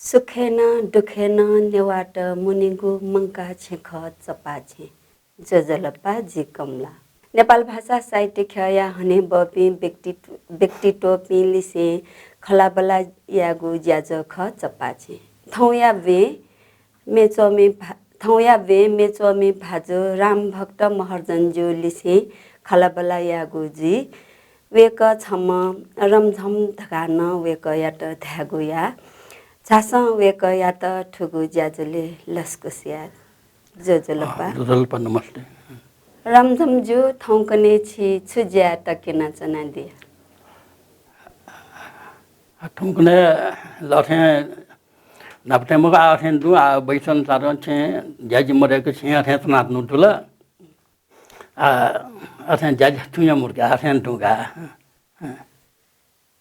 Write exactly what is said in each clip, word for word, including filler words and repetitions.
सुखय् नं दुःखय् नं नेवाःत मुनीगु मंकाः छेँ खः चपाः छेँ। ज्वजलपा, जि कमला। नेपाल भाषा साहित्य ख्यःया हनेबहःपिं व्यक्तित्व, व्यक्तित्वपिं लिसें खँल्हाबल्हा यायेगु ज्याझ्वः खः चपाः छेँ। थौंया ब्वय् म्येच्वमि भा-, थौंया ब्वय् म्येच्वमि भाजु रामभक्त महर्जनजु लिसें खँल्हाबल्हा यायेगु जुइ। वय्कः छम्ह रमझम धकाः नं वय्कःयात धायेगु याः। झासँ वय्कःयात थुगु ज्याझ्वलय् लसकुस याये। ज्वजलपा। अँ, ज्वजलपा, नमस्ते। रमझमजु, थौंकन्हय् छि छु ज्याय् तकेनाच्वनादिया? आ, थौंकन्हय् ला थें न्हापा थें मखु, आः थें दु, आः वय्‌सं सारं छेँ ज्याझ्वः मदय्‌क छेँ अथें च्वनातुं दु ला। आ, अथें ज्याझ्वः थुइया मुर्के, अथें दुं का।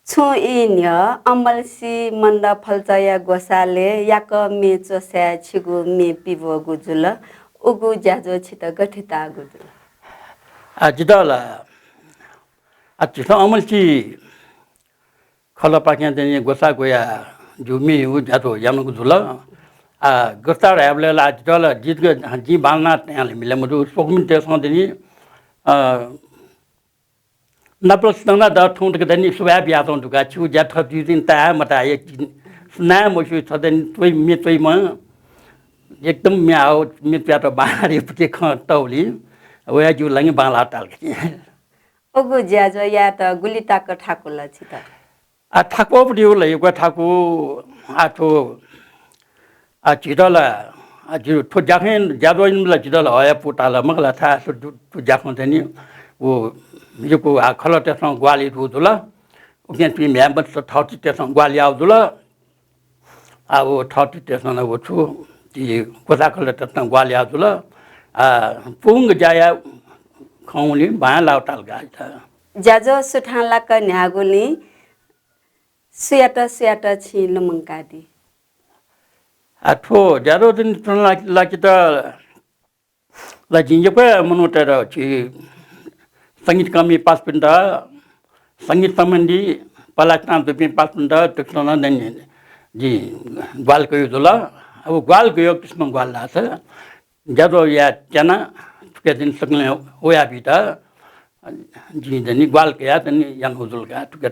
छुं ई न्ह्यः अमलसी मण्ड फल्चाया ग्वसालय् याकः म्ये च्वसाय् छिगु म्ये पिब्वःगु जुल। उगु ज्याझ्वः छितः गथे ताःगु दु? आ, जितः ला, आ, झीसं अमलसी खलःपाखें चाहिँ ग्वसाः ग्वयाः जिगु म्येयागु ज्याझ्वः यानागु जुल। आ, ग्वसाः धायेबलय् ला जितः ला जितः जिं बांलाना तयाः ला मिले मजू। स्वकुमितय्सं चाहिँ, अ, नापलासे नं द थौं तक दनि सुभाय् बियाच्वंगु दु का, छिगु ज्या थथे जुइ तिनि ताये मताये, सुनां मस्यू छ दनि त्वइ, म्ये त्वइम्ह, एकदम म्ये हाः, म्ये त्वयात बांलाः रे पति खँ तःगुलिं, वया जिगु लागिं बांलाः ताल का। उगु ज्याझ्वः यायेत गुलि तक थाकुल छितः? आ, थाकुगु पति ला यक्व थाकु, आ, थ्व आ, झीत ला, आ, झी थ्व ज्याखँय् ज्याझ्वः यानाबलय् झीत ला हया पु ताल मखु ला, थाय् थ्व ज्याखँय् चाहिँ नि, व, यक्व, आ, खलःतय्सं ग्वाहालि याःगु जुल। उकिं तुं म्ह्याय् मत थःथितितय्सं ग्वाहालि याःगु जुल। आ, व थःथितितय्सं ला व छु, ति ग्वसाः खलःतय्सं ग्वाहालि याःगु जुल। आ, पूवंक ज्या याये खंगुलिं बांलाः ताल का। ज्याझ्वः सुथांलाक न्ह्याःगुलिं सुयात सुयात छिं लुमंकादी? आ, थ्व ज्याझ्वः चाहिँ थन ला, लाकेत ला जिं यक्व मनूतय्त झी संगीतकर्मी पासापिन्त, संगीत सम्बन्धी पलाः चिनाः दुपिं पासापिन्त, दकलय् नं जिं ग्वाहालि कयागु जुल। अब ग्वाहालि कयागु किसिमं ग्वाहालि धाःसा ज्याझ्वः याये त्यानाः थुके चाहिँ सकलें वयाबीत जिं चाहिँ नि ग्वाहालि कयाः चाहिँ नि यानागु जुल का थुके।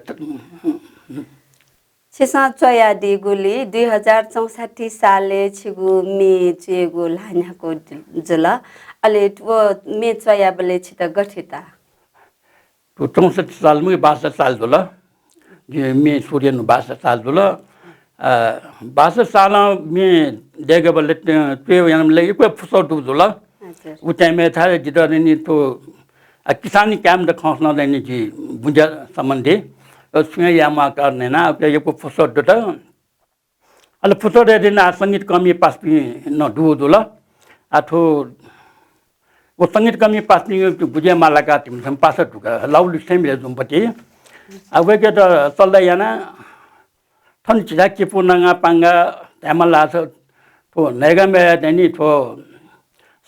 छिसं च्वयादीगुलिं दुई हजार चौसट्ठी सालय् छिगु म्ये च्वयेगु ल्हाः न्ह्याक्व जुल। अले व म्ये च्वयाबलय् छितः गथे ताः? थ्व चौसट्ठी साल मखु, बासट्ठी साल जुल। जिं म्ये सुरु यानागु बासट्ठी साल जुल। अ, बासट्ठी सालं म्ये दय्‌काबलय्, अ, च्वय् यानाबलय् यक्व फुसः दुगु जुल। हजुर। उ time-य् थाय् जितः चाहिँ नि थ्व, अ, किसानी काय्‌म्हय्‌त खंसां चाहिँ नि जि बुँज्या सम्बन्धी, अ, छुं हे याये म्वाः कारणं यानाः यक्व फुसः दुत। अले फुसः दय्‌काः चाहिँ नि आ संगीतकर्मी पासापिं नं दुगु जुल। आ थ्व व संगीतकर्मी पासापिं गुज्या मालाका तिमिसं पासा दुका लाउलु सेम रे जुम्पति। आ वय्‌कःयात सल्लाह यानाः थन झीथाय् किपू नंगा पांगा धायेमाल धाःसा थ्व नयेगा मेया चाहिँ नि थ्व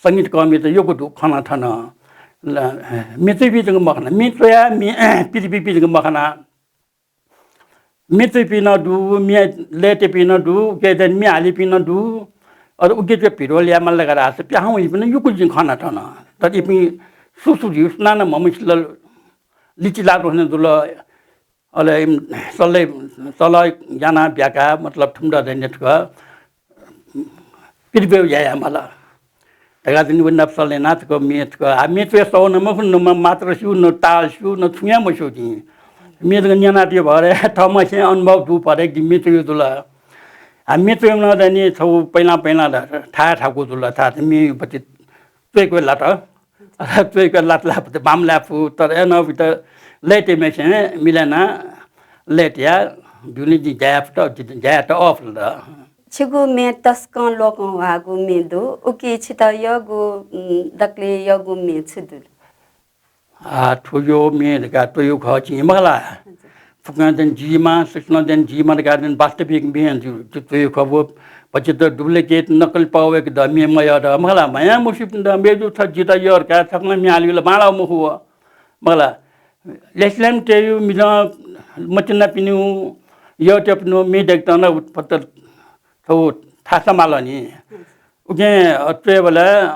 संगीतकर्मीत यक्व दु खना थन। ल, म्ये च्वइपिं जक मखना, म्ये च्वयाः म्ये पितिपिं जक मखना। म्ये च्वइपिं नं दु, म्ये लय्‌तय्‌पिं नं दु, उके चाहिँ म्ये हालीपिं नं दु। अले उके चाहिँ भिडियो ल्यायेमाल धकाः धाःसा पिहां वइपिं नं यक्व जिं खना थन। तर इपिं सु सु जुइ सुनानं म्हमसिल, लिचिलाः थ्व जुल। अले इम सल्लाह, सल्लाह यानाः ब्याका, मतलब, थुमित चाहिँ नि थुके पिरिबेउ याये माल धकाः चाहिँ नि व नाप सल्लाह यानाः थुके म्ये थुके। आ, म्ये च्वये सः नं मखु, न म-, मात्रा स्यू, न ताल स्यू, न छुं हे मस्यू जिं। म्ये जक न्यनातये भरे थःम्हस्यां अनुभव दु भरे जिं म्ये च्वये जुल। आ, म्ये च्वयेमालं चाहिँ नि छगू पहिला पहिला थाय् थाकु जुल, थाय् म्ये पति च्वय्‌के लात। च्वय्‌के लात लात बांमलाये फु, तर अनं वइत लय्‌तय्‌म्हस्यां मिले यानाः लय्‌तयाः ब्यूगुलिं जिं ज्या याये फुत, जिं ज्या यायेत अःपुल। छिगु म्ये तसकं लोकंह्वाःगु म्ये दु, उकी छितः यःगु, उम्, दकलय् यःगु म्ये छु दु? आ, थ्व यःगु म्ये धकाः च्वयेगु खः जिं मखु ला। हजुर। फुक्कं चाहिँ नि जुइमा, सकसिनं चाहिँ नि जुइमा धकाः चाहिँ नि वास्तविक म्ये जि, जि च्वयेगु खः। व भतिचा duplicate, नक्कली पाः वय्‌क द म्ये मयः द मखु ला, म्ये मस्यूपिं द म्ये जू, छ जितः यः धकाः छकलं म्ये हालीगु ला बांलाः मखु व। मखु ला, ल्यासेल्याम्ह तयेगु मिजं मतिनापिनिगु यःतय्‌पिनिगु म्ये दय्‌केत नं फत थ्व थासं माल नि। उकिं, अ, च्वयेबलय्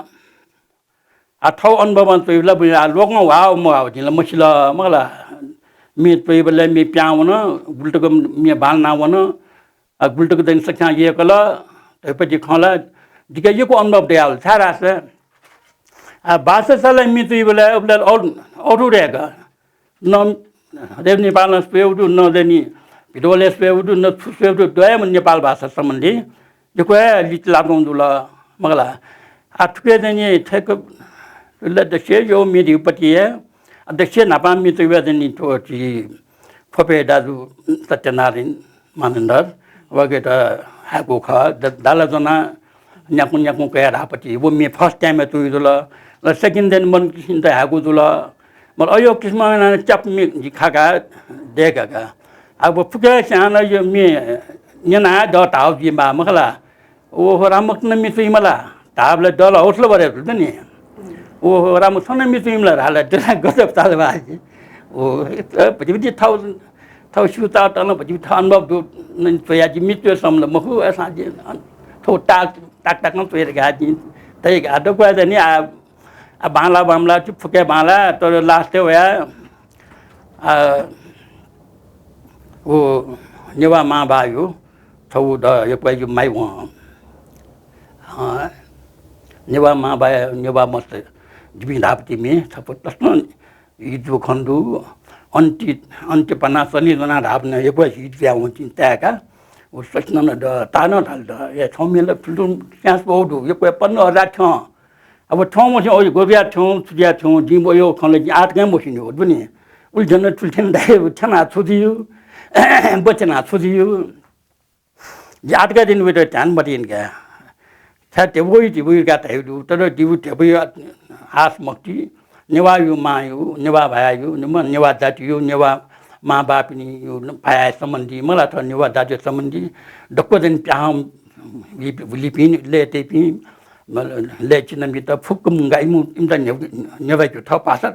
आ, थ्व अनुभवं च्वइबलय् बुझे, आ, लोकं वाव मवाव जिं ला मसिल मखु ला। म्ये च्वइबलय् म्ये पिहां वन, गुलि तक म्ये बांलाना वन, आ, गुलि तक दनि सकस्यां यय्‌कल, धइपति खँ ला जिके यक्व अनुभव दयावल। छाय्‌धाःसा आ, भाषा सालय् म्ये च्वइबलय् उबलय् अ-, अरू दय्‌क न रेडियो नेपालं स्वयेगु दु, न दनि भिडियोलय् स्वयेगु दु, न छु स्वयेगु दु, दय्‌म्ह नेपाल भाषा सम्बन्धी यक्व हे लिचिलातं जुल मखु ला। आ, थुके दनि ठ्याक्क ल दक्वसिबय् म्ये धइपति हे, आ, दक्वसिबय् न्हापां म्ये च्वइबलय् दनि थ्व झी ख्वपय् दाजु सत्यनारायण मानन्धर वय्‌कःयात हायेगु खः। द-, दाला ज्वनाः न्याकुं न्याकुं कयाः धाःपति व म्ये first time-य् च्वइगु जुल। ल second time मनू किसिमत हायेगु जुल। मखु ला अय् किसिमं यानाः च्यापु म्ये जि खाकाः दय्‌काका। आ, व फुक्कसिनं यो म्ये न्यनाः द धाःगु जुइ मा मखु ला। ओहो, रामभक्त नं म्ये च्वइम्ह ला धाःबलय् द ला हौसला बढे जुल नि। ओहो, रामभक्त नं म्ये च्वइम्ह ला धाःबलय् द ला गजब ताल बा। ओ, अ, भतिभति थव, थव स्यू ताः तलं भतिभति थव अनुभव दु, नं च्वया जि म्ये च्वये सम्बन्ध मखु, अय्‌सां जि थव ताक, ताक ताकं च्वये धकाः जि तयेका दक्वय् दनि, आ, आ, बांला बांला छु फुके बांला, तर last-य् वया, आ, व नेवाः मांबायु थव द यक्व हे माइ वं। अ, नेवाः मांबायु नेवाः मस्त जिपिं धाःपति म्ये छपु तसकं हित दु खँ दु। अन्ति, अन्ति पना सनी जना धाःपति यक्व हे हित जुया वंतिं ताय्‌का। व सस्नं द, तानं धाल द। ए, थौं म्ये ला थुलि थुलि chance बहु दु। यक्व हे पन्ध्र हजार थ्यं। अब थौं मस्यू, ओ, गबया थ्यं, छु जुया थ्यं, जिं व यो खँ ला जिं आः तकं मस्यू नि, हो दुनि। उलि झन थुलि थ्यन दाइ, थ्यना छु जुइगु, बचना छु जुइगु। जि आः तकं दनि वइत ध्यान मदिन का। छाय् ध्यबा ध्यबा का धयागु दु, तर ध्यबा ध्यबा आस मखुति, नेवाःयु मांयु, नेवाः भाय्‌यु, नेवाः, नेवाः जातियु, नेवाः मांबापिनियु भाय् सम्बन्धी, मखु ला थ्व नेवाः जाति सम्बन्धी, दक्व दनि प्याहां लिपिं, लय्‌तय्‌पिं, लय्‌चिनापिं फुक्क मुंकाः इमि, इमित न्ह्यब्वय्, न्ह्यब्वय्‌केगु थ्व भाषा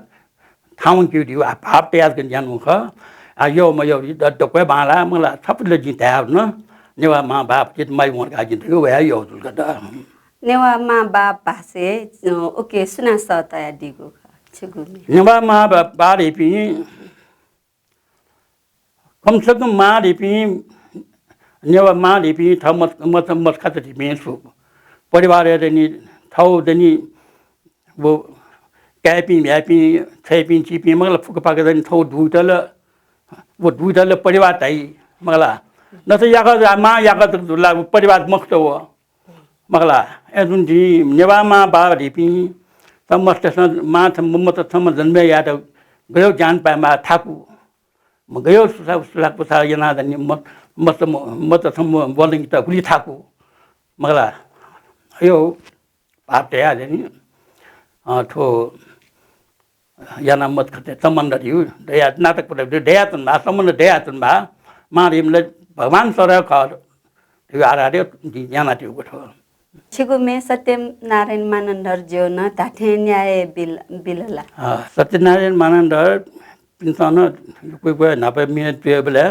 थाहां वंकेगु धइगु आ भाव तयाः जक न्यानागु खः। आ, यः मयः द-, दक्व हे बांलाः, मखु ला, छपु ला जिं धयागु नं, नेवाः मांबाप चित माइ वं धकाः जिं धयागु वया यः जुल का द। नेवाः मांबाप भाषाय्, अ, उके सुनां सः तयादीगु खः, छिगु म्ये? नेवाः मांबाप, बाः धइपिं, कम से कम मां धइपिं, नेवाः मां धइपिं, थः मस-, मस-, मस्कात धइपिं सु परिवारय् दनि, थः दनि, व काय्‌पिं, म्ह्याय्‌पिं, छय्‌पिं, चीपिं, मखु ला, फुक्क पाक दनि थः दुइत ला, व दुइत ला परिवार धाइ, मखु ला। नत याकः, मां याकः जक जुल ला, व परिवार मखुत व, मखु ला। अय्‌जूगुलिं नेवाः मांबाप धइपिं, थः मस्तय्‌सं मां थम-, मत थम्ह जन्म यायेत गय् ज्ञान पायेमाः थाकु। म गय् सुसा-, सुसाःकुसाः यानाः दनि म-, मत म-, मत थम्ह ब्वलंकेत गुलि थाकु, मखु ला। अय् भाव तयाः दनि, अ, थ्व याना मत खते सम्बन्ध धइगु दया, नाटक पटक दयाच्वंबा, सम्बन्ध दयाच्वंबा, मां धइम्ह ला भगवान सरह खः धइगु आराध्य जिं यानातयागु थ्व। छिगु म्ये सत्यनारायण मानन्धरज्यू नं धात्थें न्याय बिल, बिल ला? अ, सत्यनारायण मानन्धरपिन्सं नं यक्व यक्व न्हापा म्ये च्वयेबलय्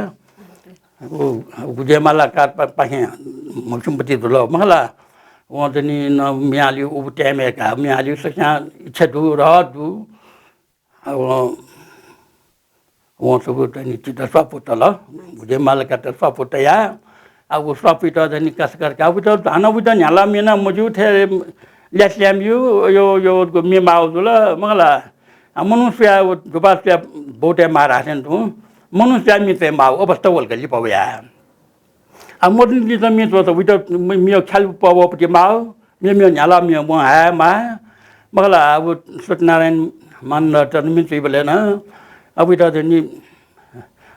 व गुजेमाला का पा-, पाखें मखुम्ह पति जुल, मखु ला। वं दनि नं म्ये हालेगु, उबु time-य् का म्ये हालेगु सकस्यां इच्छा दु, रहर दु। आ, वं, वं छगू दनि चित्त स्वापू तल, गुजेमाला कात स्वापू तयाः, आ, व स्वापूइत दनि कासा कर का, उइत हानं उइत न्ह्याला म्ये नं मज्यू, थथे ल्यासे ल्याय्म्ह यू, यो, यो, यो म्ये माःगु जुल, मखु ला। आ, मनू स्वयाः व दुपाः स्वयाः बौतय् माः धाःथें तुं, मनू स्वयाः म्ये च्वये माःगु अवस्था वल का लिपा वयाः। आ, मदुनिपिन्सं म्ये च्वःत उइत म-, म्ये ख्यालि पवःपति माः, म्ये, म्ये न्ह्याला म्ये मं हाये माः, मखु ला। अब सत्यनारायण मानन्धरत म्ये च्वइबलय् नं, अब उइत दनि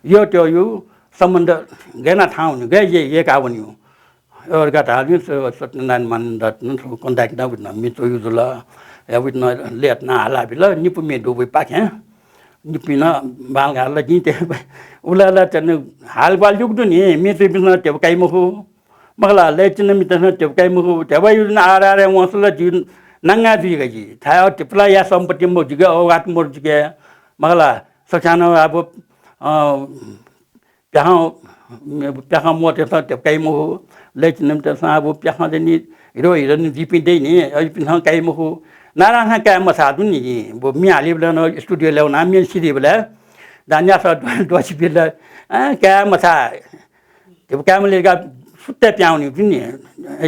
यःतय्‌यु सम्बन्ध गय् यानाः थाहां वनी, गय् ये-, यय्‌काः वनीगु। अय् धकाः धाःगुलिं स-, सत्यनारायण मानन्धरत नं थ्व contact यानाः उइत नं म्ये च्वइगु जुल। अय् उइत नं लय्‌ताना हाला बिल, निपु म्ये दुगुपाखें। निपिं नं बांलाक हाला, जिं ध्यबा, उला ला ध्यबा हाल ग्वाहालि जूगु दु नि, म्ये च्वइपिन्सं ध्यबा काइ मखु। मखु ला, लय्‌तिनापिन्सं ध्यबा काइ मखु। ध्यबा यु जुन आर आर वंसा ला जि नांगा जुइ का जि। थाय् ध्यबा ला या सम्पत्ति मखु जिके, औकात मदु जिके। मखु ला, सकस्यां नं अब, अ, प्याहां प्याखं मवःतय्‌सं ध्यबा काइ मखु, लय्‌चिनाम्हसिनं अब प्याखं दनि, हिरो हिरोइन जुइपिं दइ नि, अजिपिन्सं काइ मखु। नारायणसं काये मछाः दु नि, व म्ये हालीबलय् नं studio-लय् वनाः म्ये सिधीबलय् दान्यासः द्वःछि बिल, अँ, काये मछाः। ध्यबा काये मले का सुत्तय् पिहां वनीगु नि।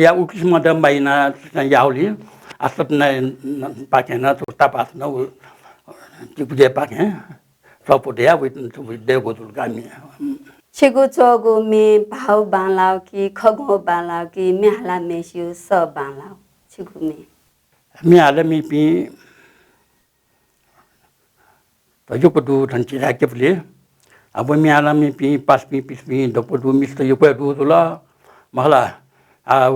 या उकिसिमं द माइना याहुली। आ सत्यनारायणपाखें नं, तापास नं, उ तिकुदेपाखें सपोर्ट या वइ, दय्‌कू जुल का म्ये। छिगु च्वःगु म्ये भाव बांलाव कि खगू बांलाव कि म्ये हालाम्हेसिगु सः बांलाव? छिगु म्ये। म्ये हालाम्हेपिं त यक्व दु धन्ची धाय्‌केबलय्। अब म्ये हालाम्हेपिं पासापिं पिसापिं दक्व दु, मिस्त यक्व हे दु जुल। मखु ला, अब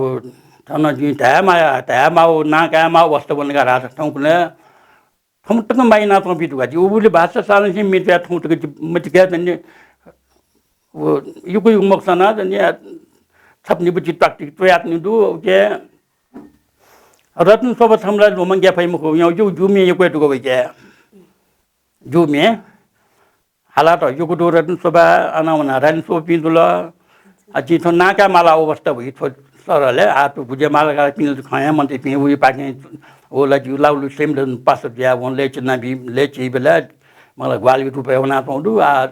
थन जिं धायेमाः, धायेमाःगु, नां कायेमाःगु अवस्था वने का धाःसा थौंकन्हय् थौं तक माइनाच्वंपिं दु का। जि उबलय् बासः सालंनिसें म्ये च्वया थौं तक जि मतिकाय् दनि। व यक्व यक्व मखुसा नं दनि, छपु निपु जि त्वाकतिक च्वयातःनि दु, उके रत्न शोभा छम्ह ला ल्वःमंके फइ मखु, यक्व जि म्ये यक्व हे दु का वइके। जि म्ये हालात यक्व दु रत्न शोभा, अन वनाः रानी शोभापिं जुल। आ, जिं थ्व नां काये मालाव अवस्था वइ थ्व सरलय्। आ, थ्व गुजे माला का पिं खँ हे मन्त इपिं उइपाखें व ला जिगु लाउलु सेम पासा जुयाः वं लय्‌चिनाबी, लय्‌चिबलय् मला ग्वाहालि रूपय् वनाच्वंगु दु। आ,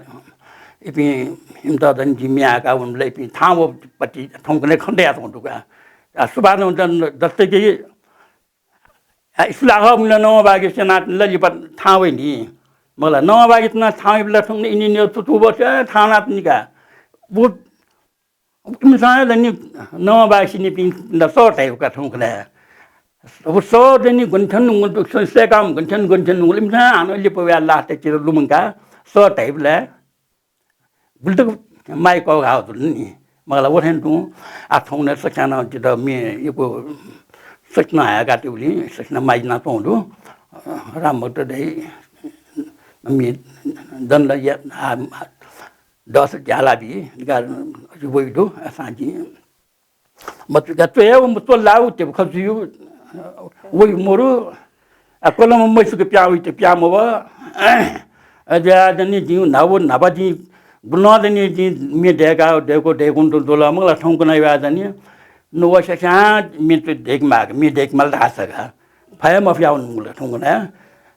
इपिं इमित दनि जि म्ये हाय्‌का वंबलय् इपिं थाहां वःपति थौंकन्हय् खँ दयाच्वंगु दु का। आ, सुभानं जन जस्तै कि आ, स्कुल आखः मुला नवंबाःके स्यनातःनि ला लिपा थाहां वइ नि। मला नवंबाःके च्वनाः थाहां वइबलय् थौंकन्हय् इनिनियो चुचुबस थाहां वनातःनि का। व इमिसं हे दनि नवंबाःके सिनिपिं ला सः धाइ का थौंकन्हय्। व सः दनि गन थ्यंगु, सय्‌काः गन थ्यंगु, गन थ्यंगु, इमिसं हानं लिपा वयाः लास्टय् चिर लुमंकाः सः धाइबलय् गुलि तक माया कःघाः जुल नि। मला व थें तुं आ थौंकन्हय् सकसिनं जितः म्ये यक्व सकसिनं हाय्‌कातःगुलिं सकसिनं माया यानाच्वंगु दु। रामभक्त दाइ, म्ये दन ला या, आ, दःसा ज्या लाबी, का वइ दु, असां जिं मतिका च्वया व मच्वल ला व ध्यबा खँ जुइ, वइ मरु। आ, कलम मैसुक पिहां वइ त पिहां मवः। अज्या दनि जिं न्हापा न्हापा जिं गुलं दनि जिं म्ये दय्‌का, दय्‌कू, दय्‌कूगु तुं जुल, मखु ला थौंकन्हय् वयाः दनि। नुगः स्यास्यां म्ये दय्‌के माः, म्ये दय्‌के माल धाःसा का। फया मफया वंगु ला थौंकन्हय्।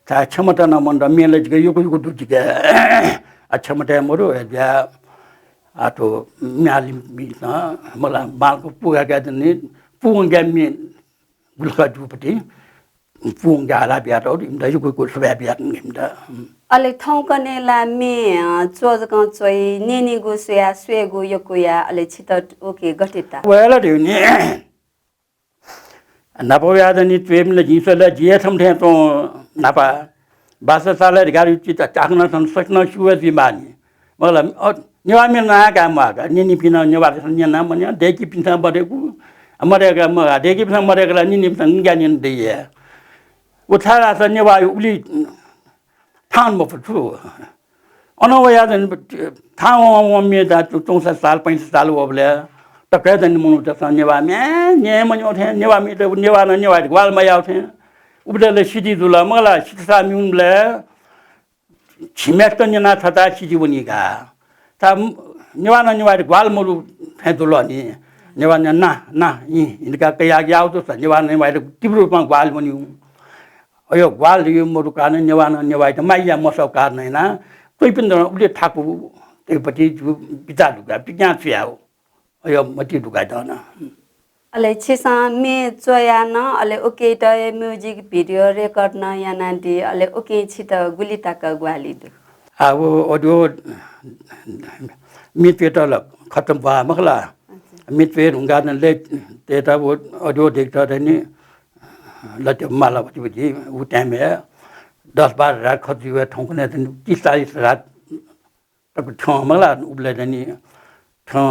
छाय् क्षमता नं मन्त, म्ये ला जिके यक्व यक्व दु जिके। आ, क्षमता हे मरु, अज्या आ, थ्व म्ये हालाम्हेपिन्सं मला बांलाक पूवंकाः दनि, पूवंकाः म्ये गुलि खः जूपति, पूवंकाः हाला बियातःगु दु, इमित यक्व यक्व सुभाय् बियातःगु दु इमित। अले थौंकन्हय् ला म्ये, अ, च्वः जकं च्वइ, न्यनेगु स्वयाः स्वयेगु यक्व या, अले छितः उकी गथे ताः? व हे ला धइगु नि। न्हापा वयाः दनि च्वयेबलय् जिं स्वल, जि हे छम्ह थें च्वं न्हापा। बासः सालय् धिकार यु चित चाकनं थन सकसिनं स्यू हे जुइमाःनि। मखु ला, अ, नेवाः म्ये नं काये म्वाः का। न्यनीपिं नं नेवाःतय्‌सं न्यना मन्या, दय्‌कीपिन्सं मदय्‌कू, मदय्‌क मगाः, दय्‌कीपिन्सं मदय्‌क ला न्यनीपिन्सं गज्याः न्यने दइ हे। व छाय्‌धाःसा नेवाः उलि थाहां मफु छु। अनं वयाः दनि थाहां वं वं म्ये दा चौसठ साल, पैंसठ साल वःबलय् तक हे दनि मनूतय्‌सं नेवाः म्ये न्यने मन्यं थें, नेवाः म्ये, नेवाः नं नेवाःयात ग्वाहालि मयाः थें। उबलय् ला सिधि जुल, मखु ला सिधसा म्ये वंबलय् झिम्हेसित न्यना छता सिधि वनी का। ता नेवाः नं नेवाःयात ग्वाहालि मदु थें जुल नि। नेवाः नं ना, ना, इ, इनका कयाः याः जूसा नेवाः नं नेवाःयात तीव्र रूपं ग्वाहालि वनी। अय् ग्वाहालि मदु कारणं नेवाः नं नेवाःयात माया याये मसःगु कारणं यानाः च्वइपिन्त नं उलि थाकु तयेपति जु बिचाः दु का, विज्ञान छु याः हो। अय् मति दु का दन। अले छिसं म्ये च्वयाः नं, अले उकियात हे music video record नं यानादी, अले उकिं छितः गुलि तक ग्वाहालि दु? आ, व audio म्ये च्वयेत ला खतम बा मखु ला। अच्छा। म्ये च्वये धुंकाः नं लय् तयेत व audio director दनि लत्य माला भति भति उ time हे दस बाह्र हजार खर्च जुइ, थौंकन्हय् दनि तीस चालीस हजार तक थ्यं मखु ला। उबलय् दनि थ्यं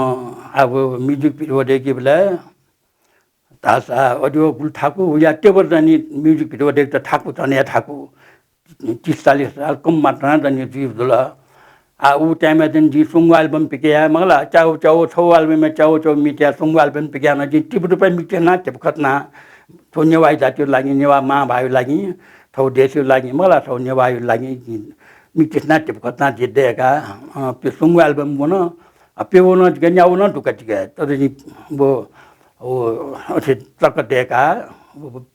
अब music video दय्‌केबलय् धाःसा audio गुलि थाकु, उया table दनि music video दय्‌केत थाकु, झन हे थाकु, तीस चालीस हजार कम मात्रां दनि जुइ जुल। आ, उ time-य् दनि जिं स्वंगू album पिकयाः मखु ला, च्याउ च्याउ छगू album-य् च्याउ च्याउ म्ये तयाः स्वंगू album पिकयाः नं जिं तीव्र रूपं मिखा तिस्ना ध्यबा खतना थ्व नेवाः जातिया लागि, नेवाः मांभायु लागि, थ्व देशया लागि मखु ला, थ्व नेवाःया लागि जिं मिखा तिस्ना ध्यबा खतना जिं दय्‌का, अ, प्य-, स्वंगू album वन। आ, प्यवः नं जिके, न्यावः नं दुका जिके। तर जिं व, व अथे तक दय्काः, व, व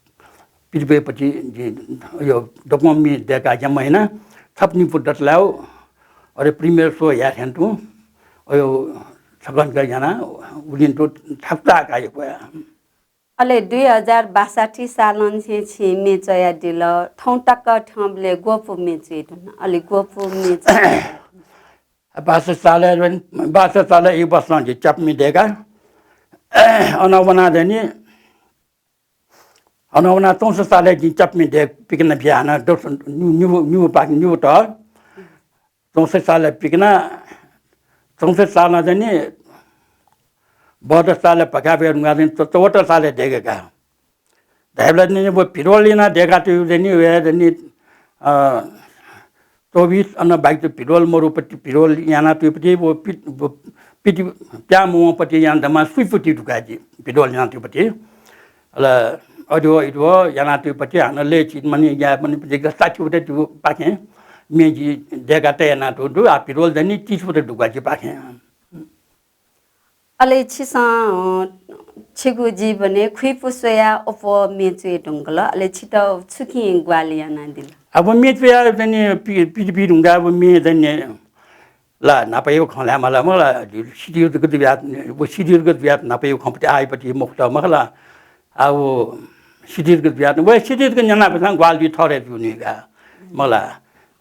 पितबय्‌पट्टि जिं यो दक्वं म्ये दय्काः ज्या मयाना, छपु निपु दत लाय्, अले premiere show याये थें तुं, अयो छकः निकः याना, उलिं तुं थाकुचा काये क्वया। अले दुई हजार बासठी सालं छेँ छिं म्ये च्वयादिल, थौं तक थ्यंबलय् ग्वपु म्ये च्वये धुन, अले ग्वपु म्ये च्वये धुन? बासठी सालय्, बासठी सालय् एक वर्ष जि च्यापा म्ये दय्का। अन वना दनि, अन वना चौसठी सालय् जिं च्यापा म्ये दय्क पिकना बिया हानं दस, निगू, निगू, निगू पाखे निगू तः। चौसठी सालय् पिकना, चौसठी सालं दनि, बहत्तर सालय् भका बया धुंकाः दनि, चौहत्तर सालय् दय्के का। धायेबलय् दनि व भिडवल याना दय्कातुइ दनि, वया दनि, अ, चौबिस अन बाइक भिडवल मरुपट्टि भिडवल यानातुइपट्टि व पित-, व पित-, प्यां मवंपट्टि याना दमा सुइपट्टि दुका जि भिडवल यानातुइपट्टि। अले अद्वः इद्वः यानातुइपट्टि हानं लय् चित मनि या मनिपट्टि साक्षीपट्टि दु पाखें म्ये जि दय्का तयानातु दु, आ भिडवल दनि तीसपट्टि दुका जि पाखें। अले छिसं, अ, छिगु जीवनय् खुइपु स्वयाः अप्वः म्ये च्वये धुंकल, अले छित छुकिं ग्वाहालि यानादिल? अब म्ये च्वयाः दनि पि-, पित बी धुंकाः अब म्ये दनि ला न्हापायागु खँ ल्हाये माल मला, सिद्धिर्गत जुयाः, व सिद्धिर्गत जुयाः न्हापायागु खँपट्टि आइपट्टि मखुत मखला। आ व सिद्धिर्गत जुयाः, व सिद्धिर्गत न्यनाः बसां ग्वाहालि जुइ थःरे जुनि का मला।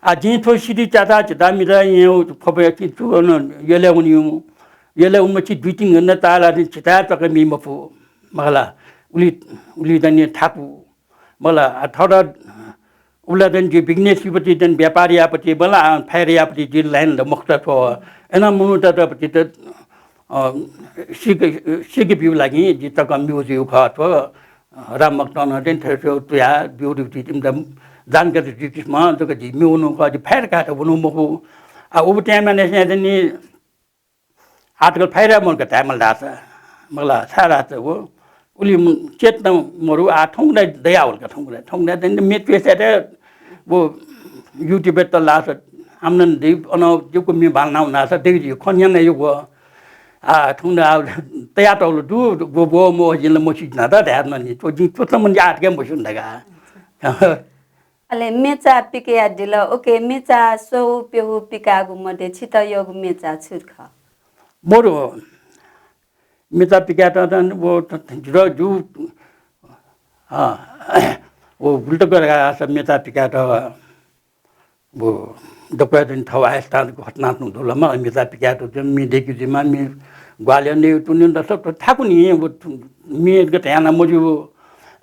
आ जिं थ्व सिद्धि च्याता झिता मिता यें फपया कि तु अन यलय् वनियु। यलय् वनमा छि दुई तीन घण्टा ताला दिन झिता तक मी मफु मखला। उलि, उलि दनि थाकु मला। आ थःत उला दनि जि business पट्टि दनि व्यापार यापट्टि मला, आ फायर यापट्टि जि line द मखुत थ्व। एना मनूत पट्टि त, अ, सिक, सिक बिउ लागि जि तक म्यू जिउ खः थ्व। राम भक्तन दनि थ्व, थ्व तुया बिउ दिउ ति तिम द जानकारी जि किस्म जक जि म्यू नु खः, जि फायर काट वनु मखु। आ उबु time मा नेसे दनि आजकल फाइदा मरुक धायेमाल धाःसा, मखला, छाय् धाःसा व उलि चेतना मरु, आ थौंकन्हय् दयावल का, थौंकन्हय्, थौंकन्हय् दनि म्ये च्वय् साय् व YouTube त लाःसा आम्दानी दइ, अन जक म्ये बांलाना वनासा दइ, खँ न्यना यु। आ थौंकन्हय् आ तयातःगु दु, व, व, म जिं ला मस्यू जिं ला धाये धुन नि, थ्व जिं च्वत मन आतके मस्यू धकाः। अले मेचा पिकयादिल। OK, मेचा स्वहु प्यहु पिकाःगु मध्ये छित यःगु मेचा छु खः? बरु मेचा पिकायेत त व त, त, जितः जु, अ, व गुलि तक धकाः मेचा पिकायेत व दक्वया दनि थव आयस्तां घटना तुं दुल म मेचा पिकायेत त म्ये दय्कि जुइमा म्ये ग्वाहालि याना तुनि दस थाकु नि व म्ये गथे याना मजू।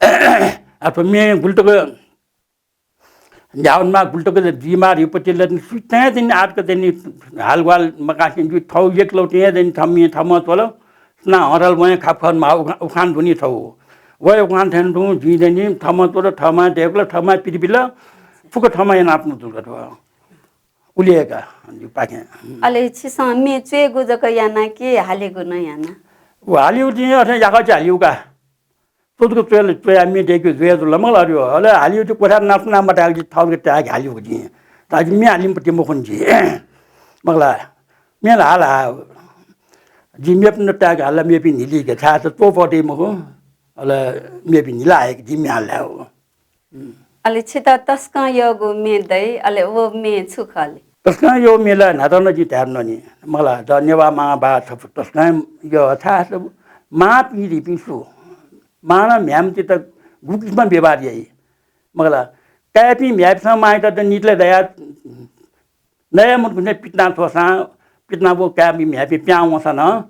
अथवा म्ये गुलि तक न्ह्यावनमा गुलि तक जिमा रिपति लतिन सुइतां दनि आतक दनि हालग्वाल मकासिन जु थौ एक लौ तिया दनि थम्मी थम्म त्वल। स्ना हरल वहें खापखन मा उखा-, उखान दुनि थौ। वहे उखान थें तुं जि दनि थम्म त्वल, थम्मा देवल, थम्मा पिरिबिल, फुक थम्मा याना तुं दुल कथवा। उलियका, जु पाखें। अले छिसं म्ये च्वयेगु जक याना कि हालेगु नं याना? व हालिउ दि अथे याका छि हालिउ का। तुतुक च्वय्, च्वयाः म्ये दय्कि जुया जुल मखला अरे हो। अले हालिउ दि क्वथा नाप नाप मताय्क जि थौंक त्याग हालिउ का जि। ताकि म्ये हालिम पति मखुन जि। मखला, म्ये ला हाला। जि म्ये पन त्याग हाला म्ये पि निली के छाय् त तोप दे मखु। अले म्ये पि निला आयक जि म्ये हाला हो। अले छित तसकं यःगु म्ये दइ, अले व म्ये छु खः ले? तसकं यःगु म्ये ला न्हातं नं जिं धाये धुन नि। मखला, द नेवाः मांबा छपु तसकं यः छाय् मांपिं रिपिं सु। मां नं म्ह्याय्‌मतित गुकिसिमं व्यवहार याइ। मखला, काय्‌पिं म्ह्याय्‌पिसं मांयात द नितले दया नया मत गुने पितना थ्वसां, पितना व काय्‌पिं म्ह्याय्‌पिं प्यां वंसां नं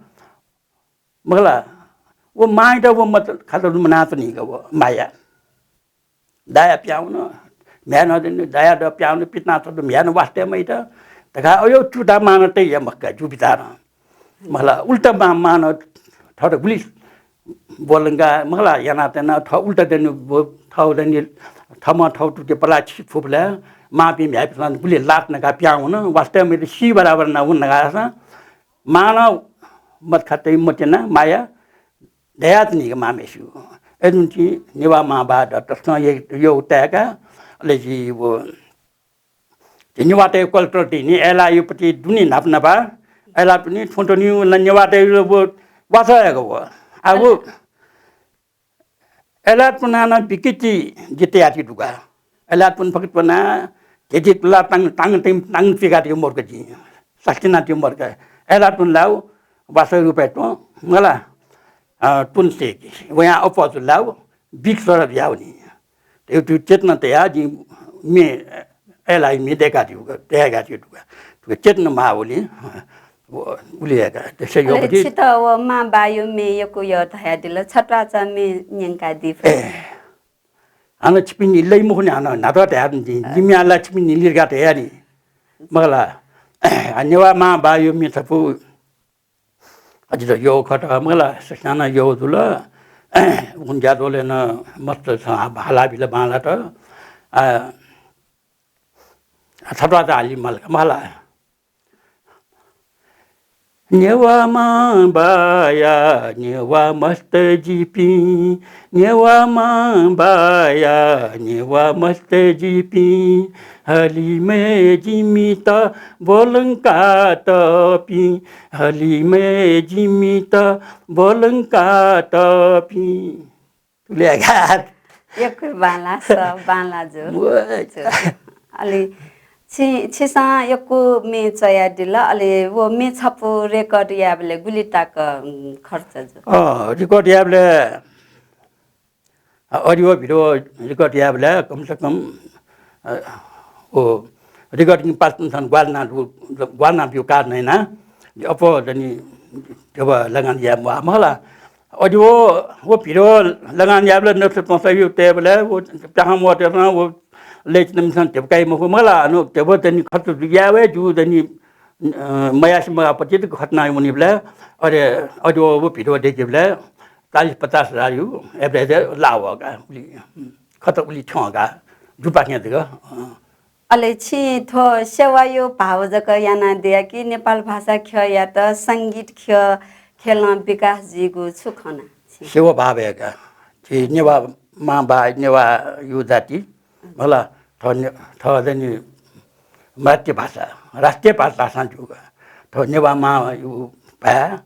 मखला, व मांयात व मत खात मनातनीक व माया। दाया प्याउन, म्ह्याय् नं दनि, दाया द प्याउन, पितना थ्व म्ह्याय् नं वास्ते मइत धकाः अयो चुता मानते या मखका जु बिचारं। मखला, उल्टा मा-, मान थःत गुलि बोलंगा, मखला, याना तेना, थ उल्टा दनि, बो-, थौ दनि, थम थौ तुते पला छि फुबले, मांपिं म्ह्याय्‌पिसं गुलि लात नका प्याउन, वास्ते मइत सी बराबर ना उन नगासा, मां नं मत खाते मतिना माया दयातनीक मां मेस्यू। अय्‌जूगुलिं नेवाः मांबा द तसकं ये, यः ताय्‌का, अले जि व जि नेवाःतय् culture तिनि अय्‌लाःयुपति दुनि न्हापा न्हापा अय्‌लाःतुनि थ्वँ त्वनीगु ला नेवाःतय्‌गु व वासः याक व। आ व अय्‌लाःतुना नं बिकिति जि तयाति दुगा। अय्‌लाःतुन फकत पना, झिझिक ला ताङ, ताङ, ताङ, ताङ पिकाति मर्क जि। सास्तिनाति मर्क। अय्‌लाःतुन लाउ, वासः रूपय् त्वँ, मला, अ, तुन सेकि। वयां अप्वः जु लाउ, बिक सरत यावनी। त्यो, त्यो चेतना तया जि मे, अय्‌लाः मे दय्‌काति दुगा, दय्‌काति दुगा। त्यो चेतना मावली, व, उलि याका, त्यसै अले योगति। छित व मां बायु मे यक्व यः धयादिल, छत्वाचा मे न्यंकादी फु। ए, हानं छिपिं निलय् मखुनि, हानं न्हात धयादिनि, जिमि आला छिपिं निलिर्का धयानि। मखला, नेवाः मां बायु मे छपु, अझ त यः खत, मखला, सस्याना यः जुल, उकुन ज्याझ्वलय् नं मस्त छ, हाला बिल बांलात, आ, छत्वाचा हाली माल, मखला। नेवाः मां बाया, नेवाः मस्त जिपिं, नेवाः मां बाया, नेवाः मस्त जिपिं, हलिमय् जिमित ब्वलंकातःपिं, हलिमय् जिमित ब्वलंकातःपिं। तुले घात। यक्व बांला स, बांला जु। व। अले छि, छिसं यक्व मे च्वयादिल, अले व मे छपु record यायेबलय् गुलि तक, उम्, खर्च जु? अँ, record यायेबलय्, अ, audio video record यायेबलय् कम से कम, अ, व recording पास तुंथन ग्वालना दु, ग्वालना बिउ कारणं याना, अप्वः जनि देव लगान याये म्वाः मखला। अले व, व video लगान यायेबलय् नष्ट त्वंसा यु तयेबलय् व प्याखं मवतय्‌सं व लय्‌चिन मिसन धेबकाइ मखु मखला, अन धेब जनि खर्च याये वये जु जनि, अ, मयासे मगाःपति त खतना वनीबलय्, अले, अले व, व video देकेबलय् चालिस पचास हजार यु average लाः वः का, उलि, खर्च उलि थ्यं का, जुपाखें जक, अ, अले छिं थ्व सेवाया भाव जक यानादिया कि नेपाल भाषा ख्यःयात संगीत ख्यः, ख्यलं विकास जुइगु छु खना छिं? सेवा भाव याका। झी नेवाः मां बा, नेवाःया जाति, मला, थ्व ने-, थ्व जनि मराठी भाषा, राष्ट्रिय भाषा धाःसां जूगु। थ्व नेवाः मांया भाय्‌या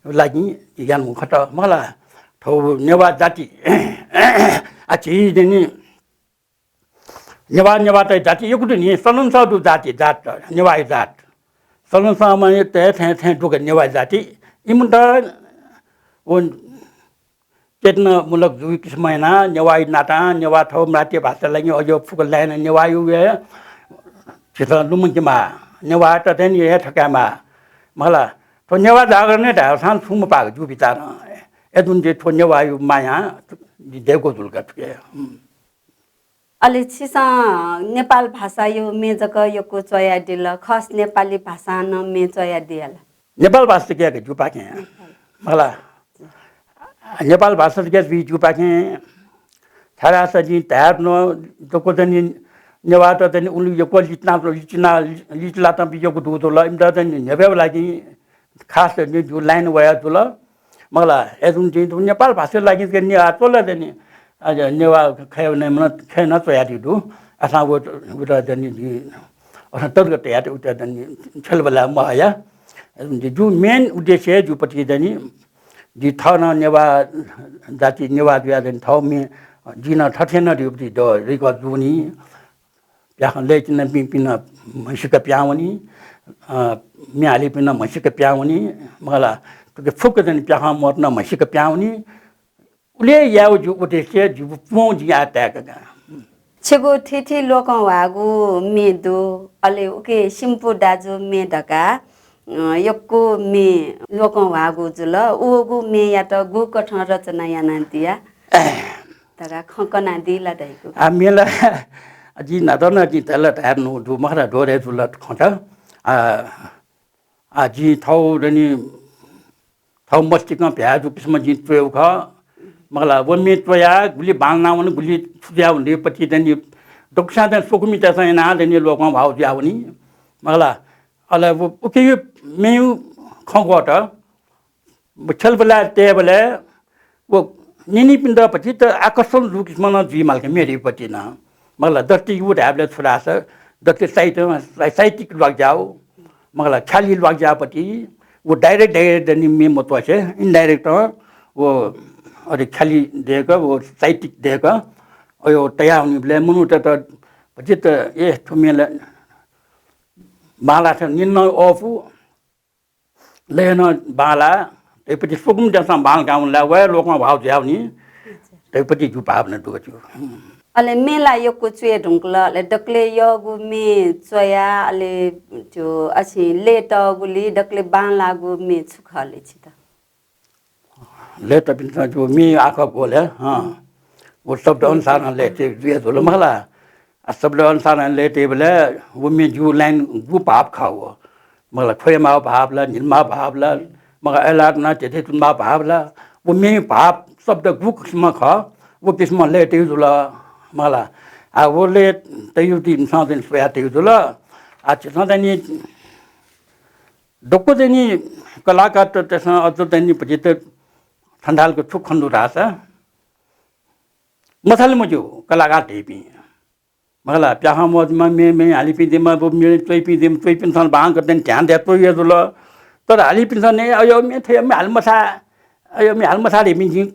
लागि यानागु खत, मला, थ्व नेवाः जाति, आ, झी जनि नेवाः, नेवाःत जाति यक्व दु नि, सलंसः दु जाति, जात, नेवाःया जात। सलंसःम्ह थें थें दुगु नेवाः जाति। इमित व चेतनामूलक जुइ किसिमं यानाः नेवाःया नातां, नेवाः थ्व मराठी भाषाया लागि अज्याःगु फुक्क line नेवाःया हे झीसं लुमंकेमाः। नेवाःत थें हे थकायेमाः। मला, थ्व नेवाः जागरणय् धाःसां छुं मपाः जू बिचारं। अय्‌जूगुलिं थ्व नेवाःया मायां दय्‌कू जुल का थुके। अले छिसं नेपाल भाषाया म्ये जक यक्व च्वयादिल, खस नेपाली भाषां नं म्ये च्वयादिया ला? नेपाल भाषा जक याका जुपाखें। मला, नेपाल भाषा जक जुइ जुपाखें। छाय्‌धाःसा जिं धायेधुन दक्व जनि नेवाःत जनि उलि यक्व लिचिना, लिचिना, लिचिलातं यक्व दुगु दु ला, इमित जनि न्ह्यब्वयेबलय् लागि खास नि जु line वया जुल। मला, अय्‌जूगुलिं जिं थ्व नेपाल भाषाया लागि जक नेवाः च्वल जनि। अझ नेवाः खय् नं, खय् नं च्वयादी दु। असां व, व जनि जिं असां तर्क तयात उत जनि छलबला मया। अय्‌जूगुलिं जु main उद्देश्य जुपति जनि जि थः नं नेवाः जाति नेवाः जुया जनि थः म्ये जि नं थथे नं जुपति द रिक जुनि। प्याखं लय्‌चिनापिं पिं नं म्हसिक पिहां वनी, अ, म्ये हालीपिं नं म्हसिक पिहां वनी, मला, थुके फुक्क जनि प्याखं मवत नं म्हसिक पिहां वनी। उलि यायेगु जि उद्देश्य, जि पूवं जिं आः ताय्‌का। छिगु थीथी ल्वकं ह्वाःगु म्ये दु, अले उके सिम्पु दाजु म्ये धकाः, अ, यक्व म्ये ल्वकं ह्वाःगु जुल। उगु म्येयात गुकथं रचना यानादिया? धकाः खँ कनादी ला धइगु। आ, म्ये ला, जिं न्हाचः नं जिं धाल धाये नु दु, मखुला, दोहोरे जुल खँ त। आ, आ, जिं थौ दनि, थौ मस्तिकं भ्याय् जु किसिमं जिं च्वयेगु खः। मखुला, व म्ये च्वयाः गुलि बांलाना वन, गुलि छु जुया वन धइपति दनि, दक्वस्यां दनि स्वकुमितय्‌सं यानाः दनि ल्वकं ह्वाःगु जुया वनी। मखुला, अले व उकिया म्येया खँ ग्वःत। छलबलाय् तयेबलय् व न्यनीपिन्त भतिचा आकर्षण जू किसिमं नं जुइ माल का, म्ये धइपति नं। मखुला, दस्ति यु धायेबलय् छु धाःसा, दस्ति साहित्य, साहित्यिक ल्वाकज्याःगु, मखला, ख्यालि ल्वाकज्याःपट्टि व direct direct दनि मे मत्वःसे indirect व अरे ख्यालि दय्क व साहित्यिक दय्क अयो तयाः वनीबलय् मनूतय्त भतित ए थ्व मे ला बांलाः थें निन्नं अःपु लय् नं बांलाः, धइपट्टि स्वकुमि देशं बांलाकाः वनी ला, व हे लोकं भाव जुयावनी, धइपट्टि जु भावना दुगु जु। अले मे ला यक्व च्वये धुंकल, अले दकलय् यःगु मे च्वया, अले त्यो असिं लय्तःगुलि दकलय् बांलाःगु मे छु खः ले छित? लय्तःपिन्सं जु मे आखः ग्वलय्, हँ, व शब्द अनुसारं लय्ते जुया जुल मखला। आ, शब्द अनुसारं लय्तेबलय् व मे जु line गु भाव खः व? मखला, ख्वयेमाःगु भाव ला, न्हिलामाःगु भाव ला, मखला, अय्लाः तुनाः झेझे तुनामाःगु भाव ला, व मे भाव शब्द गु किसिमं खः, व किसिमं लय्ते जुल मखला। आ, व लय्ते जुल, इमिसं चाहिँ स्वयाते जुल। आ, झीसं चाहिँ नि दक्व चाहिँ नि कलाकारतय्सं अझ चाहिँ नि भतित थन्थालक छु खने दु धाःसा, मथाले मज्यू कलाकार धइपिं। मखला, प्याखं मजूम्ह मे, मे हालीपिं दिम्ह, व मे च्वइपिं दिम्ह, च्वइपिन्सं बांलाक चाहिँ ध्यान दया च्वया जुल। तर हालीपिन्सं नि, अयो मे थ्व मे हाले मसा, अयो मे हाले मसा धइपिं जिं,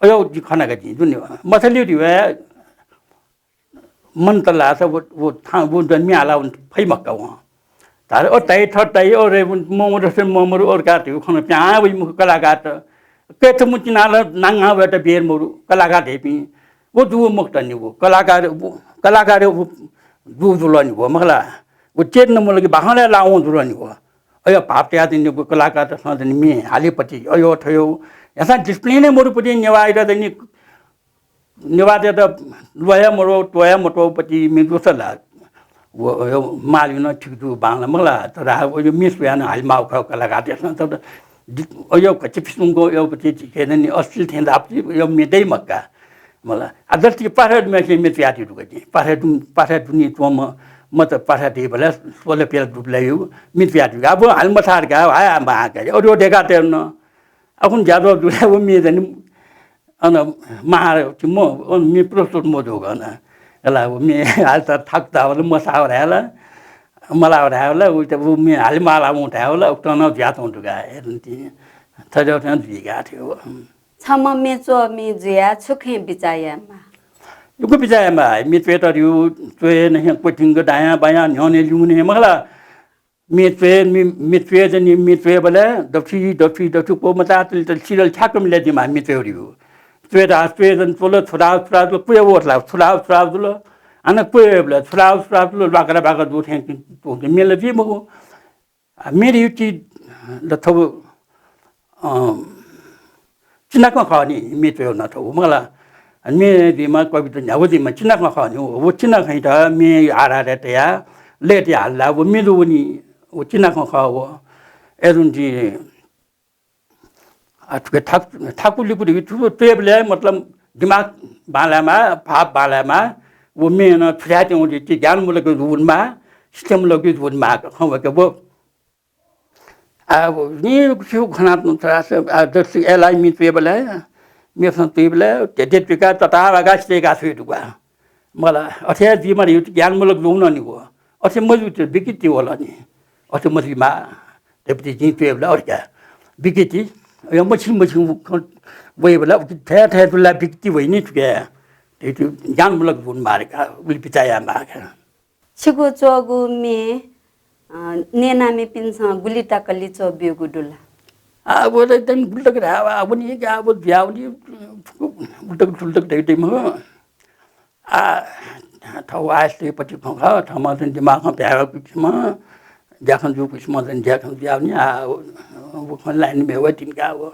अयो जि खना का जिं, जुन मथाले धि वया मन तलासा व, व थां, व जन्मि आला वन फइ मक्का वं। धार ओ ताइ, थः ताइ, ओ रे, ममरु से ममरु, ओर का धि खन प्यां वइ मुख कलाकार त। कैथ मुचिना ल नांगा वयत बेर मरु कलाकार धइपिं। व जु मुक्त नि व कलाकार, व कलाकार व जु जुल नि व मखला। व चेत न मुलक बाखले लावं जुल नि व। अयो भाव तया नि व कलाकार त सन नि मे हालीपट्टि अयो थयो। यासा discipline मरुपट्टि नेवाः इरा नि नेवाःतय्त ल्वया मत्वः, त्वया मत्वःपट्टि मे दुसा ला। व, व मालिन ठीक दु बांला मखला, तर आ, व यो मे स्वयानं हालिमाःगु खः कलाकारतय्सं, तर दि-, अयो घच्चि फिसुंगो, अयो पट्टि झीके नि अश्लील थें धाःपट्टि, अयो मे दइ मक्का। मला, आ, जस्ती पाठक मेसे मे च्वयादी दुगु नि। पाठक दुन, पाठक दुनि च्वंम्ह, मत पाठक दइबलय्, स्वल पेल दुबलय् यु, मे च्वयादी दुगु। आ, व हालि मथार का, हाय, आ, मा का, अयो देखातय् न। अखुन ज्याझ्वः जुल व मे जनि अन महार मो, अन मे प्रस्तुत मजूगु अन। एला व मे हालि त थाकु धाःबलय् मसाः धायेला, मलाः धायेला, उइत व मे हालि माला वं धायेला, उक्त नं जुयाच्वं दुगा। थज्याःथें जुइगा थ्यो। छम्ह मे च्वमि जुयाः छु खँय् बिचाः यायेमाः? यक्व बिचाः यायेमाः। मे च्वयेत च्वये नं क्वथिंक दायां बायां न्ह्यःने ल्यूने मखला। मे च्वये, मे, मे च्वये जनि, मे च्वयेबलय् दथुइ, दथुइ, दथुइ क्व मचाः तलि तलि सिरल छ्याक्क मिले दिमा मे च्वये वरीगु। च्वये धा, च्वये जनि च्वल, छुरा, छुरा जुल, क्वय् वःतला, छुरा, छुरा जुल। अन क्वय् वःबलय् छुरा, छुरा जुल, ल्वाकरा बाकरा दु थें तुं मिले जुइ मखु। आ, मे धइगु चिज ला थ्व, अँ, चिनाखँ खः नि, मे च्वयेगु नं थ्व मखला। मे धइम्ह कविता न्ह्यागु धइम्ह चिनाखँ खः नि। व चिनाखँयात मे आधार तयाः लय् तयाः हाल ला, व मे दु नि, व चिनाखँ खः व। अय्जूगुलिं आ, थुके थाक-, थाकु लिपु धइगु थुगु च्वयेबलय् मतलब दिमाग बांलायेमाः, भाव बांलायेमाः, व मे नं थुथाय् च्वंगु ज्ञानमूलक जूगु वनेमाः, शिक्षामूलक जूगु वनेमाः, खँ वय्क व आ, व नि छु खना तुं थ्व आस, आ, दर्शक एलाइ मे च्वयेबलय्, मेसं च्वयेबलय्, ध्येध्येत्विका ततावागा सितेका छुइ दुगा। मला, अथे जुइमाः धइगु ज्ञानमूलक जूगु नं नि व। अथे मजूगु विकृति वल नि। अथे मजुइमाः धइपट्टि जिं च्वयेबलय् अथे का। विकृति, अयो मछिं मछिं वइबलय् उकी थय् थय् जुल ला विकृति वइ नि थुके। धइगु ज्ञानमूलक जूगु वनेमाः का, उलि बिचाः यायेमाः का। छिगु च्वःगु मे, अ, न्यनामिपिन्सं गुलि तक लिच्वः ब्यूगु दु ला? आ, व त एकदम गुलि तक धाये, आ, व नि, आ, व जुया, व नि, गुलि तक, गुलि तक धइ, धइ मखु। आ, थः आय् स्वीपति खँ खः, थःम्हं चाहिँ दिमागं भ्याय् किसिमं, ज्याखँ जू किसिमं चाहिँ ज्याखँ जुया, व नि, आ, व, व खँ लाइन मे व तिनका व।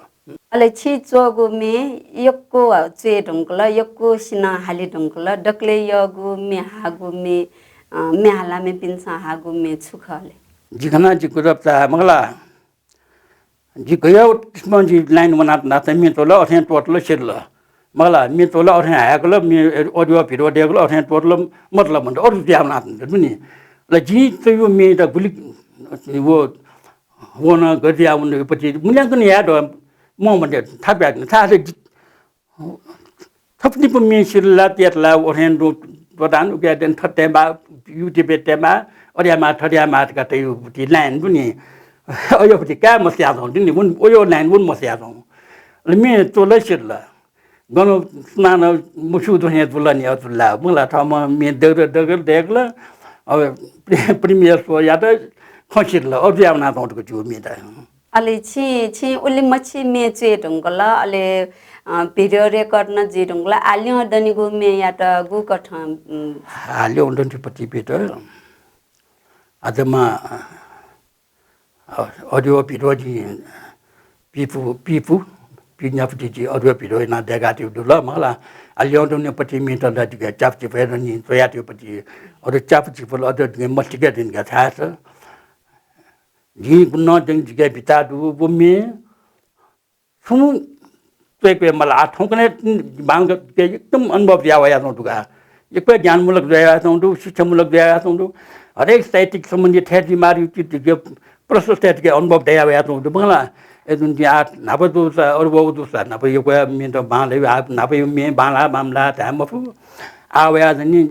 अले छि च्वःगु मे यक्व च्वये धुंकल, यक्वसिनं हाले धुंकल, दकलय् यःगु मे हाःगु मे, अ, मे हालामिपिन्सं हाःगु मे छु खः ले? जि खना जि गुजब चाः मखला। जि गय् किसिमं जि लाइन वनात नात मे च्वल, अथें त्वःतल, सिधल। मखला, मे च्वल, अथें हाय्कल, मे audio video दय्कल, अथें त्वःतल, मतलब मन्त, अरु जुया वनात दुनि। ल, जिं च्वयु मे त गुलि व वन गज्या वन पति मूल्यांकन याये दु, मं मन्त थाकु यात, थाकु थप निपु मे सिधल ला, त्यत ला, अथें दु, प्रधान उके देन थत तेमा, YouTube तेमा, थथे यायेमाः, थथे यायेमाः धकाः तयागु बुति लाइन दु नि। अज्याःगु बुति काये मस्याच्वं दु नि, वने, अज्याःगु लाइन वने मस्याच्वं। अले म्ये च्वल सिधल। गन सुनानं मस्यू थें जुल नि अथुला। मखुला, थःम्हं म्ये दय्कल, दय्कल, दय्कल। अब प्रेम, प्रेम यशस्वयात खँ सिधल, अथे यानाच्वं धकाः जिगु म्ये त। अले छिं, छिं उलिमछि म्ये च्वये धुंकल, अले, अ, video record नं जुइ धुंकल। आः ल्यं दनिगु म्येयात गुकथं, उम्, आः ल्यं दनिगु पति म्येत, आः जम्मा, अ, audio video जिं पिपु, पिपु, पिज्ञापति जिं audio video यानाः दय्कातयागु दु ल, मखुला। आः ल्यं दनिगु पति म्येत ला जिके च्यापा चिपु हे दनि, च्वयातयागु पति, अथे च्यापा चिपु ला अथे जिके मतिके दनि का, छाय्‌धाःसा जिं गुलिं नं दनि जिके बिचाः दु, व म्ये छुं च्वय्के माल। आः थौंकन्हय् बांलाक एकदम अनुभव जुया वयाच्वं दु का। यक्व ज्ञानमूलक जुया वयाच्वं दु, शिक्षामूलक जुया वयाच्वं दु। हरेक साहित्यिक सम्बन्धी थथे जुइमाःगु चिज जिके प्रशस्त हे जिके अनुभव दया वयाच्वं दु, मखुला। अय्‌जूगुलिं आः न्हापा जूसा, अरू वःगु जूसा, न्हापा यक्व म्येत बांलाइ, आः न्हापा यक्व म्ये बांलाः बांमलाः धाये मफु। आः वयाः जनि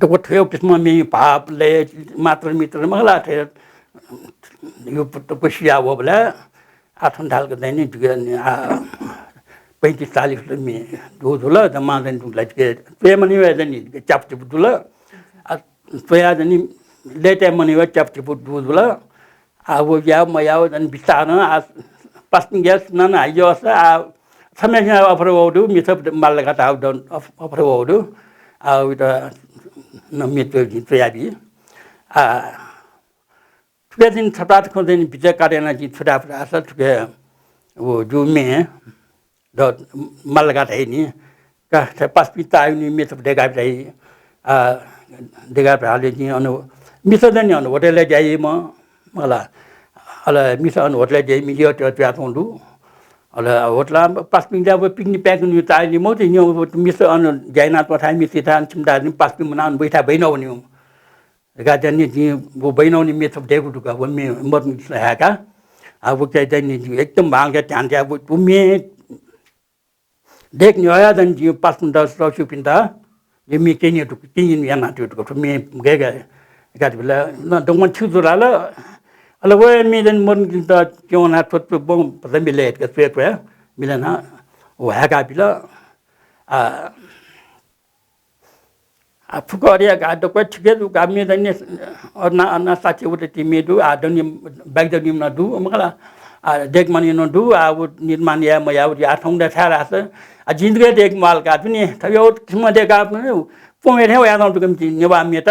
दक्व थ्व किसिमं म्ये भाव लय मात्रा मित्रा मखुला, थ्व यो दक्व सिया वःबलय् आः थन धालक दनि जिके नि, आः पैंतिस चालिस म्ये दु जुल, जम्मा दनि दु ला जिके च्वये मनि वये दनि, जिके च्यापा चिपु जुल। आः च्वया दनि लय्ताये मनि वये च्यापा चिपु दु जुल। आः व याव मयाव दनि बिचाः नं, आः पासापिं ग्यास नन हाइजस, आः छम्हय्सिनं offer वःगु दु, मिसा माल धकाः धाःगु दु, अफ-, offer वःगु दु। आः उइत नं म्ये च्वयाबी। आः थुके जिं छता थखं जिं बिचाः काये यानाः जिं छुटा फुटा आसा थुके व जू म्ये द माल धकाः धाइ नि। का, थ्व पासापिं ताःगु नि म्ये छपु दय्काबी धाइ। आः, दय्काबी धाःबलय् जिं अन मिसा दनि अन होटलय् ज्या याइम्ह, मखुला। अले मिसा अन होटलय् ज्या याइम्ह, मिडिया जुयाच्वं दु। अले होटलं पासापिं ज्या picnic पाय्कूगु ताः नि मखु, नि मिसा अन ज्या यानाच्वंथाय् मिसा थाय् छिमि ताः नि पासापिं मुनाः अन बहिथाय् बहिनः वनीम्ह। धकाः दनि जिं व बहिनः नि म्ये छपु दय्कूगु दु का, व म्ये मदुनि हाय्का। आः व के दनि जिं एकदम बांलाक ध्यान दिया, व, व म्ये दय्के न्ह्यः हे दनि जिं पासापिन्त, सःस्यूपिन्त जिं म्ये क्यने दु, क्यने यानातयागु दु का, थ्व म्ये गय् गय् धकाः धाःबलय् नं दक्वं थ्यू जुल ला। अले व म्ये दनि मदुनि जिमित क्यं वनाः थ्व, थ्व बं भचा मिले धकाः च्वय्के मिले यानाः व हाय्काबिल। आः आः फुक्क अरिया का दक्व थिके दु का, म्ये दनि अना, अना साथी उत ति म्ये दु, आः दनि बाइक दनि नं दु, मखुला। आः दय्के मानि नं दु, आः व निर्माण याये मयाः व आः थौंकन्हय् थाय् धाःसा, आः जिं दय्के माल का दुनि, थ्व यो किसिमं दय्काः पुं हे थें वयाच्वं दु का नेवाः म्येत।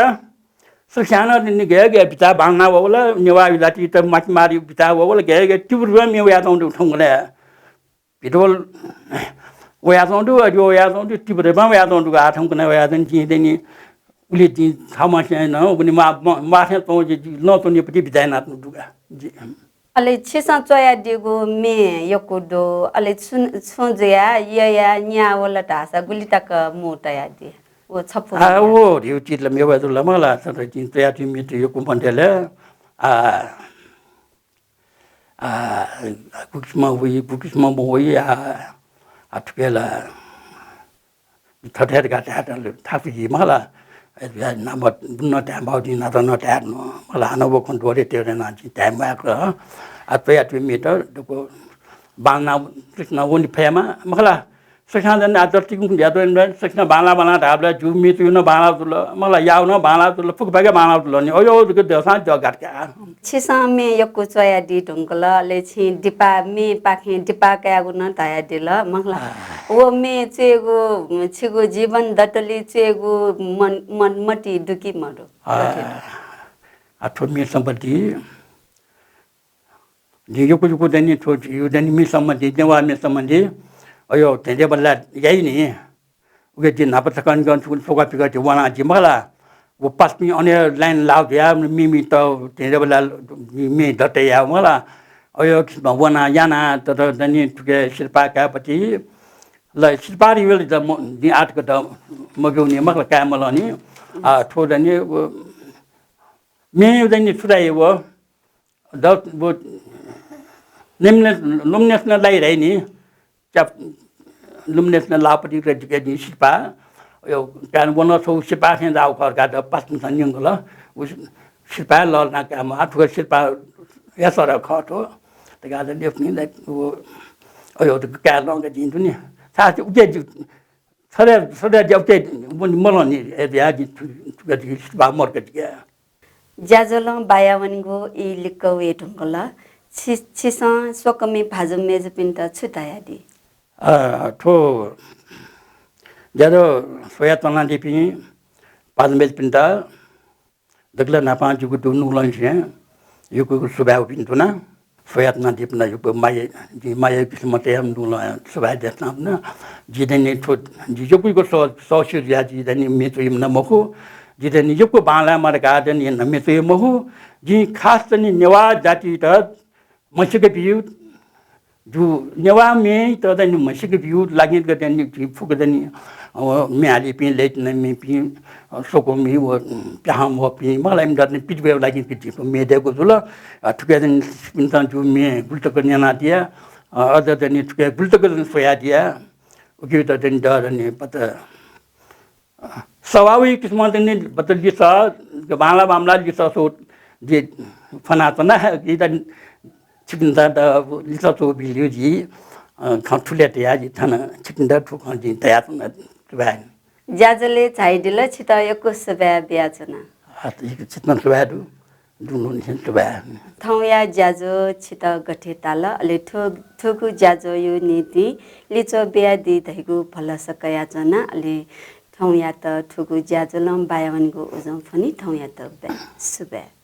सकसियां नं दनि गय् गय् बिचाः बांलाना वःबलय्, नेवाः जातियात माकी माःगु बिचाः वःबलय् गय् गय् तीव्र म्ये वयाच्वं दु थौंकन्हय्। भितोल वयाच्वं दु, अज्याःगु वयाच्वं दु, तीव्र बां वयाच्वं दु, आः थौंकन्हय् वयाच्वं दनि, जिं दनि उलि जिं थःम्हस्यां नं उबलय् मा-, मा-, माथें च्वं जि, जि नं च्वनेपति बिचाः यानाच्वं दु का। जि अले छिसं च्वयादीगु म्ये यक्व दु, अले छु, छुं जुयाः यया न्यावल धाःसा गुलि तक मू तयादी? व छपु आः, म्ये। व धिउ चित ला मेवा जुल मला, तर जिं च्वयादीगु म्ये त यक्व मन्त ले। आः, आः, गुकिसिमं वइ, गुकिसिमं मवइ, आः, आः, थुके ला थथे धकाः धायेत थाकु हि मला। नाम बुन्नं धाये माःगु जिं नाता नं धाये धुन मला, हानं व खँ द्वहरे तेरे यानाः जिं धाये म्वायेकल। आः, च्वयादीगु म्ये त दक्व बांलाना तृष्णा वने फयेमा मखला। सकसिनं दनि आः जतिकं यात सकसिनं बांलाः बांलाः धाःबलय् जि म्ये च्वयेगु नं बांलाः जुल, मखला, याःगु नं बांलाः जुल, फुक्क बाक्या बांलाः जुल नि। अयो जक दःसां जः गात का। छिसं म्ये यक्व च्वयादी धुंकल, अले छिं दिपा, म्येपाखें दिपा कायेगु नं धयादिल, मखला। आः। व म्ये च्वयेगु, छिगु जीवन दतले च्वयेगु मन, मन मति दु कि मदु? आः। गथे दु? आः, थ्व म्ये सम्बन्धी जिं यक्व यक्व दनि थ्व जिगु दनि म्ये सम्बन्धी, नेवाः म्ये सम्बन्धी, अयो धेंधेंबल्लाः याइ नि। उके जिं न्हापा छकः निकः छुकुन छ्वका पिकः जिं वना जि मखला। व पासापिं अन हे लाइन लाः जुयाः म्ये, म्ये त धेंधेंबल्लाः म्ये दत याः मखला। अयो किसिमं वना याना तत दनि थुके सिरपाः कायेपति ल सिरपाः रिवेल द म-, जिं आतक द मब्यूनि मखला, काये मलनि। आः, थ्व दनि व म्ये दनि छु धाइ व द-, व निम्न लुमनेस नं लाइ धाइ नि। च्याप लुमनेस नं लाःपति जिके जिं सिरपाः। यो कान वन छौ सिरपाः थें जाःगु खः धकाः द पासापिन्सं न्यंकल। व सिरपाः लःल्हाना कायेमाः, थुगु सिरपाःया सर खः थ्व धकाः ला ल्यंपिं ला व अय् त काये लंका जिं दु नि। छाय् उके जि सरे सरे ज्या उके मलं नि, अय् या जिं थु-, थुगु जि सिरपाः मरक जिके। ज्याझ्वलं बाया वनेगु ई लिक्क वये धुंकल। छि-, छिसं स्वकःमि भाजु मय्जुपिन्त छु धयादी? अ, थ्व ज्याझ्वः स्वयाच्वनादीपिं भाजु मय्जुपिन्त दकलय् न्हापां जिगु दुनुगलंनिसें यक्व यक्व सुभाय् उपिन्त धुन। स्वयाच्वनादीपिन्त यक्व माया, जिं माया किसिमं तयाः दुनुगलं सुभाय् देछानाच्वना। जि नं थ्व, जि यक्व यक्व सः-, सःस्यू जुयाः जि नं म्ये च्वइम्ह नं मखु। जि नं यक्व बांलायेमाः धकाः नं म्ये च्वइम्ह मखु। जिं खास नं नेवाः जातियात म्हसीका ब्यू, जु नेवाः म्येत नं म्हसीका ब्यू लागिं नं जि फुक्क नं, अ, म्ये हालीपिं, लय्तानामि मेपिं, अ, स्वकःमि व, उम्, प्याहां वःपिं, मखु ला, इमित नं पित ब्वयेगु लागिं जि म्ये दयेकूगु जुल। अ, थुके नं छिकपिन्सं जु म्ये गुलि तक न्यनादिया, अ, अझ नं थुके गुलि तक नं स्वयादिया, उकियात नं द नं पत स्वाभाविक किसिमं नं बत लिसः, बांला बांमला लिसः स्वःगु जि फ्वनाच्वना। इदा छिकपिन्त द लिसः स्वःगु बिलय् जि, अ, खँ थुलि धयाः जि थन छिकपिन्त थ्व खँ जिं धयाच्वना। सुभाय्। ज्याझ्वलय् झायादिल, छितः यक्व सुभाय् बियाच्वना। आ, छिकपिन्त सुभाय् दु। दुनुगलंनिसें सुभाय्। थौंया ज्याझ्वः छितः गथे ताल, अले थ्व-, थुगु ज्याझ्वःया निंतिं लिच्वः बियादी धइगु भलसा कयाच्वना, अले थौंयात थुगु ज्याझ्वलं बाया वनेगु उजं फ्वनी। थौंयात बाय्, सुभाय्।